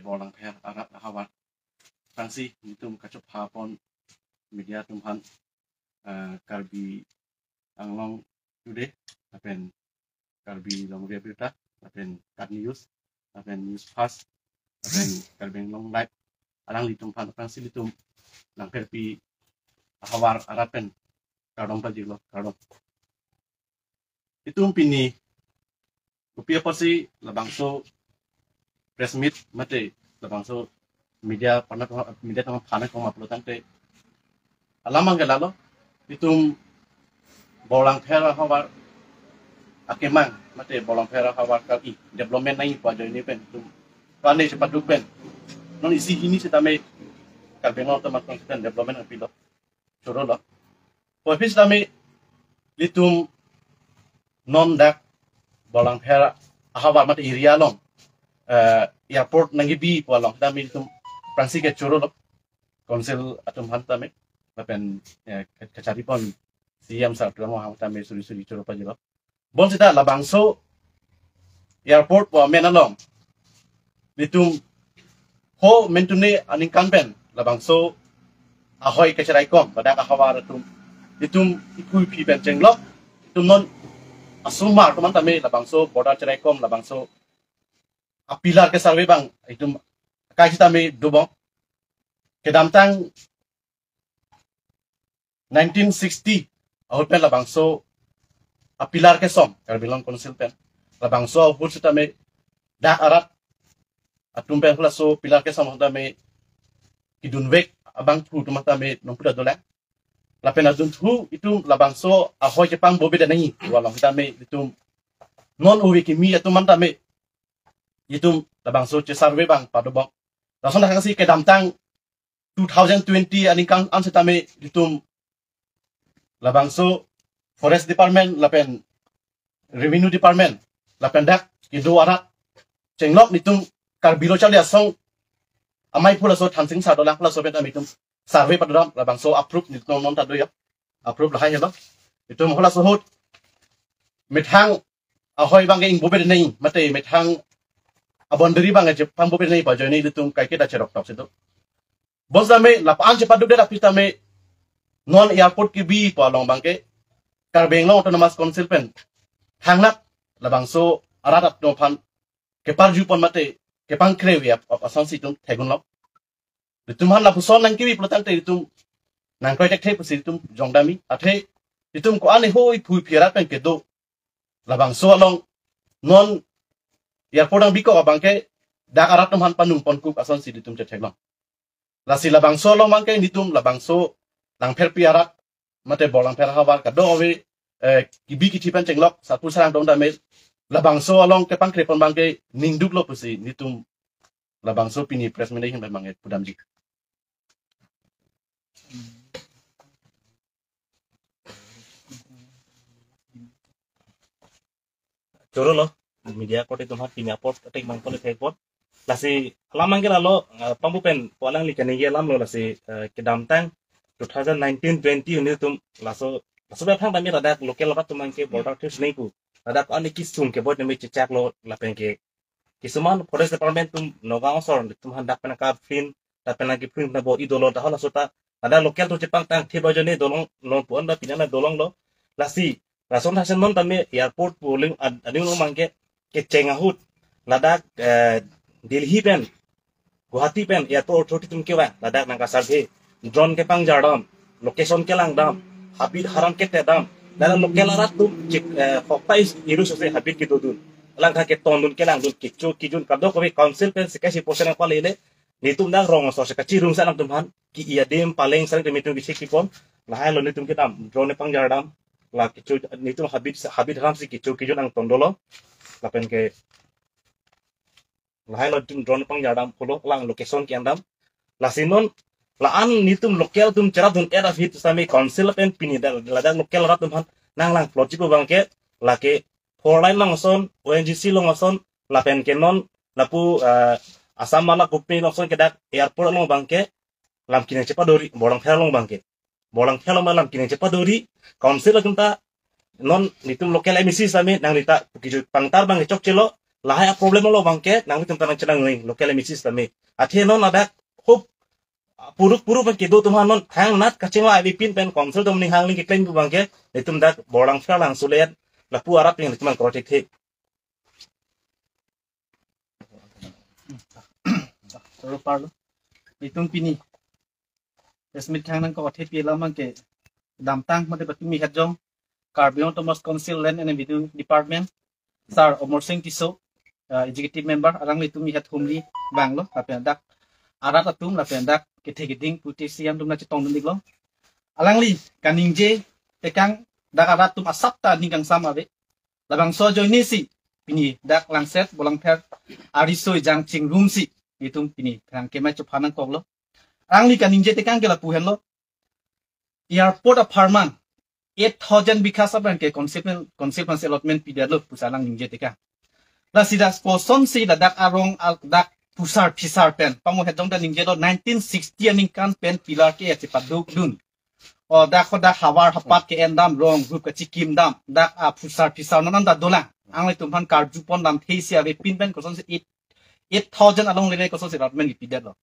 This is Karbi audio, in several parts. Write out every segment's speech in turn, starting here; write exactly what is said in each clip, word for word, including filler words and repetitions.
Borlangpher arat ahavar aphrangsi nelitum kachepha pon media atum aphan, eh, Karbi Anglong Today lapen Karbi Longri Abirta lapen KAT News lapen News Fast lapen Karbi Anglong Live alanglitum aphan aphrangsi nelitum Langpherpi ahavar arat pen kardom pajirlo, kardom. Itum pini kopi apotsi labangso press meet mate labangso media pana media tama phana koma pulo tangte alam abangke lalo, itum Borlangpher ahavar akemang mate Borlangpher ahavar kali development nangji pu ajoine pen itum kane chepaduk pen non isi hini setame Karbi Anglong Autonomous Council pen development nangpilo, chorolo. Pu aphi setame nelitum non dak Borlangpher ahavar mate area along, eh, airport nangkebi pu along setame nelitum aphrangsi ke chorolo, council atum aphan tame lapen, eh, kachari pon C M sir atum aphan tame suri suri choro pajirlo. Bonsita labangso airport pu amen along nelitum ho mentune aningkan pen labangso ahoi kacharaikom ladak ahavar atum, itum iphu iphi pen chenglok, itum non asomar atum aphan tame labangso border charaikom labangso a pillar ke survey abang itum kai sitame dobom. Kedamtang nineteen sixty ahut pen labangso a pillar kesom Karbi Anglong Council pen, labangso ahut setame dak arat atum pen halaso pillar kesom setame kidunvek abangphu atum tame nongpuda dolang. Lapen adunthu itum labangso ahoi chepang bobe danai walong tame itum non ove kimi atum aphan tame itum labangso che survey abang padobom. Lason dak si kedamtang two thousand twenty aningkan an setame itum labangso Forest Department lapen Revenue Department lapen dak kedo arat chenglok nelitum Karbi Lo Charli Asong amei phu laso Thansing sir dolang laso pen tame itum survey padodam labangso approve nelitum non ta do ya. Approve lahai helo. Itum halaso ahut methang ahoi abangke ingbobe danai mate methang a boundary abangke chepang bobe danai pu ajoine nelitum kaiketa cherok tok situ. Bonsitame lapu-an chepaduk det aphi tame non airport kebi pu along abangke Karbi Anglong Autonomous Council pen thangnat labangso arat atum aphan keparju pon mate kepangkre ave ap, ap asonsi itum thegunlo. Itum aphan lapuson nangkebi pulo tangte itum nangkroi thekthe pusi itum jongdamji. Athe itum ko-an ho iphu iphi arat pen kedo labangso along non airport nangbi kok abangke dak arat atum aphan panung ponkuk asonsi itum chetheklong. Lasi labangso along abangke nelitum labangso Langpherpi arat mate Borlangpher ahavar kadokave, eh, kebi kethe pen chenglok sarpo sarang dong tame labangso along kepangkre pon abangke ningduklo pusi nelitum labangso pini press meet ahin abangke pudamji. Chorolo, media korte atum aphan pini apor atik mangkon thek apor. Lasi alam abangke lalo, eh, pangbu pen pu alangli kaningje alamlo lasi, eh, kedamtang two thousand nineteen twenty hini itum laso laso bethang tame ladak local arat atum abangke border thus neiku. Ladak ani kisung ke bot nemi chechaklo lapen ke kisuman Forest Department atum Nagaon asor atum aphan dak pen kaphin dak pen kiphun na bo idolo dahol asota ladak local atum chepangtang thip ajoine dolong long puan da pinana dolonglo. Lasi lason hasen non tame airport pu aling ad-, ading long abangke kecheng ahut ladak, eh, Delhi pen Guwahati pen airport authority atum kevang ladak nangkasurvey, drone kepangjar dam, location kelang dam, habit haram kete dam, ladak local arat atum chik, eh, hokta is irus ase habit kedodun, langtha ketondun kelangdun kecho kejun kadokave council pen sika si posen apa lele nelitum dak rong asor sika chirung sa nangtum aphan ki iya dem paleng sarang tame itum bisik kipon. Lahailo nelitum kedam drone pangjar dam, la kecho nelitum habit habit haram si kecho kejun angton dolo. Lapen ke lahailo nelitum drone pangjar dam pulo lang location ke-en dam. Lasi non la-an nelitum local atum cherapdun era hit sami council pen pini dak ladak local arat atum aphan nanglang plot jipo abangke lake four lane along ason, O N G C along ason, lapen ke non lapu, eh, Assam mala kupni along ason ke dak airport along abangke lam kinang chepadori, Borlangpher along abangke. Borlangpher along lam kinang chepadori, council atum ta non nelitum local M A C sami nanglita kejut pangtar abangke chokchelo, Lahai a-problem along abangke nanglitum ta nangchenangri, local M A Cs tame. Athe non ladak hop puruk puruk pen kedo atum aphan non thangnat kachingvai avepin pen council atum ning hangling keklem pu abangke, netum dak Borlangpher Langso le lapu arat pen netum angkor thekthe. Ro parlo. Netum pini press meet thangnangkok athe pi alam abangke kedamtang mate patumi het jong Karbi Anglong Autonomous Council Land and Revenue Department, Sir Omor Sing Tisso, uh, Executive Member, alangli tumi het humri vanglo, lapen dak arat atum, lapen dak kethe keding puti siam atum nangchetongdun iklo. Alangli kaningje tekang dak arat atum asap ta ning kangsam ave. Labangso ajoinesi pini dak Langset Borlangpher ariso ejang chingrumsi netum pini pherangke mai chophan nangkoklo. Alangli kaningje tekang ke lapu henlo. Airport apharman eight thousand bighas abangke council, council aphansi allotment pidetlo pusi alang ningje tekang. Lasi dak kosonsi ladak arong al-, dak phusar phisar pen, pamo het jong ta ningjelo nineteen sixty aningkan pen pillar ke-e chepadukdun. O dak ho dak havar hapat ke-endam, rong rup kachikim dam, dak aphusar phisar non anta dolang. Alanglitum aphan karjupon damthesi avepin pen kosonsi eight, eight thousand along lele kosonsi allotment kipidetlo.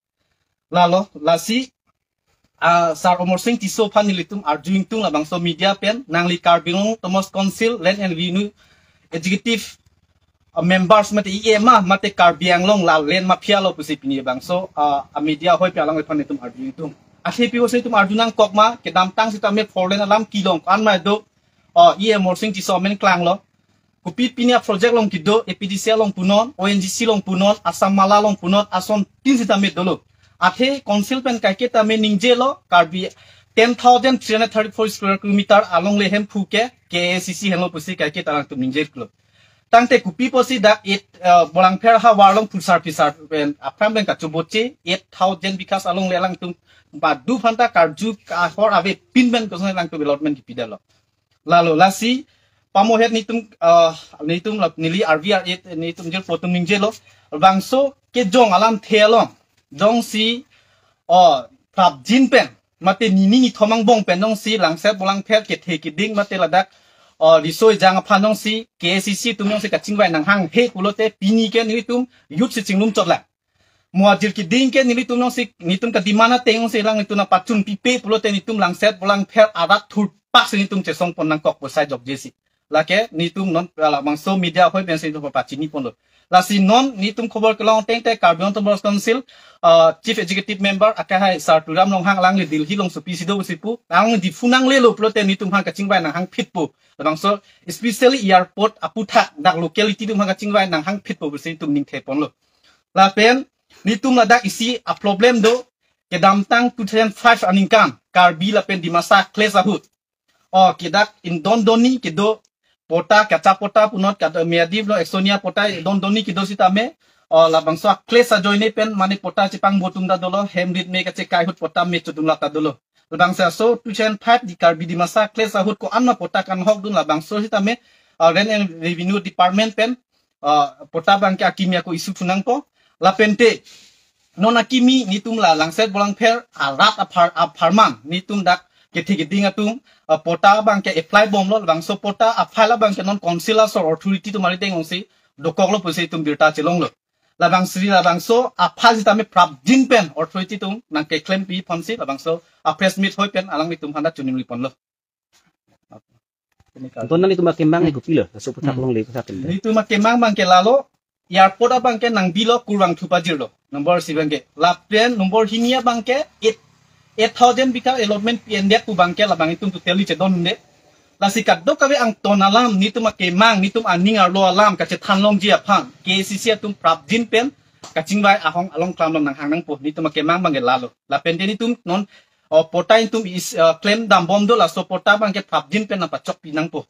Lalo, lasi, ah, Sir Omor Sing Tisso aphan nelitum arju ingtung labangso media pen, nangli Karbi Anglong Autonomous Council Land and Revenue Executive, ah, members mate E M ma, mate Karbi Anglong la land mafia lo pusi pini bangso, ah, a-media ahoi pen alangliphan netum arju ingtung. Athe pi pusi netum arju nangkok ma, kedamtang sitame four lane alam kelong ko-an ma do, ah, E M Omor Sing Tisso amen klanglo. Kopi pini a-project along kedo, A P D C L along punon, O N G C along punon, Assam Mala along punon, asontin sitame dolo. Athe council pen kaike tame ningjelo, Karbi ten thousand three hundred thirty-four square kilometer along le hemphu ke, K A C C henlo pusi kaike ta nangtum ningjelo. Tangte kopi pusi dak eight, eh, Borlangpher havar along phusar phisar pen, aphrang pen kachoboche, eight thousand bighas along le alangtum badu phanta karju kahor avepin pen koson alangtum allotment kipidetlo. Lalo lasi, pamo het netum, ah, netum lap neli R V R eight, netum jirpo atum ningjelo. Bangso kejong alamthe along jongsi, o, prapjin pen, mate nini nithom angbong pen jongsi Langset Borlangpher kethe keding mate ladak, o, riso ejang aphan jongsi K A C C atum jongsi kachingvai nanghanghe pulote pini ke netum youth si chinglum chotlang. Mo ajir keding ke nelitum jongsi, netum ka-demand ateng jongsi alanglitum nangpachun pipe pulote netum Langset Borlangpher arat thurpak si netum chesongpon nangkok pu sai jokjesi. Lake netum non labangso media ahoi pensi netum pachiniponlo. Lasi non netum khobor kelong ateng te Karbi Anglong Autonomous Council, ah, Chief Executive Member akehai Sir Tuliram Ronghang alangli Delhi along sopi si do pusi pu, alangli Diphu nanglelo pulote netum aphan kachingvai nanghangphitpo. Labangso especially airport aputhak dak locality atum aphan kachingvai nanghangphitpo pusi netum ningtheponlo. Lapen netum ladak isi a-problem do, kedamtang two thousand five aningkan, Karbi lapen Dimasa clash ahut. O, kedak indon donni kedo patta, kacha patta punot, kado meyadi lo Eksonia patta indon donni kedo sitame, o, labangso a-clash ajoine pen mane patta chepangbo atum ta dolo, hem rit me kachekai ahut patta me chodun lata dolo. Labangso aso two thousand five di Karbi Dimasa clash ahut ko-an ma patta kanghokdun labangso sitame, o, Land and Revenue Department pen, ah, patta abangke akimi ako issue thu nangpo. Lapente non akimi netum la Langset Borlangpher arat aphar, apharman netum dak kethe keding atum, ah, patta abangke apply bomlo, labangso patta a-file abangke non council asor authority atum arideng ongsi dokoklo pusi netum birta chelonglo. Labangsi labangso a-file sitame prapjin pen authority atum nangkeklem pi ponsi labangso a-press meet ahoi pen alanglitum aphanta choningriponlo. Anton nangtum akemang ni kopilo, laso aputhak Hmm. longle aputhak pen. Netum akemang abangke lalo, airport abangke nangbilo kurvangthu pajirlo. Number isi abangke. Lapen number hini abangke eight, eight thousand bigha allotment P N D F pu abangke labang netum totally chedonde. Lasi kadokave angton alam, netum akemang, netum aning arlo alam kachethan longji aphan K A C C atum prapjin pen kachingvai ahong along klam along nanghang nangpo, netum akemang abangke lalo. Lapente netum non, o, patta netum is, eh, klem dambom do, laso patta abangke prapjin pen nangpachokpi nangpo.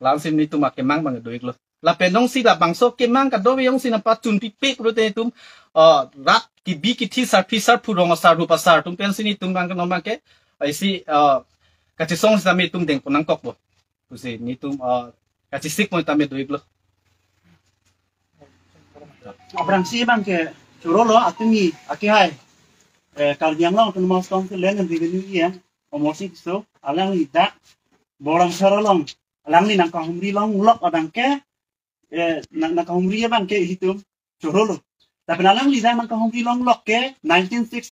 Lalsi netum akemang abang do-iklo. Lapen jongsi labangso kemang kadokave jongsi nangpachun pipe pulote netum, eh, rat kebi kethe sarpi sarpo rong asar rup asar atum pensi netum abangke non abangke, eh, isi, eh, kachesong sitame netum dengpon nangkokpo. Pusi netum, eh, kachesikpon tame do-iklo. Aphrangsi abangke chorolo atumi akehai, eh, Karbi Anglong Autonomous Council Land and Revenue E M, Omor Sing Tisso, alangli dak Borlangpher along, alangli nangkahumri longlok abangke, eh, nang, nangkahumri abang ke ilitum chorolo. Tapi alangli dak nangkahumri longlok ke nineteen sixty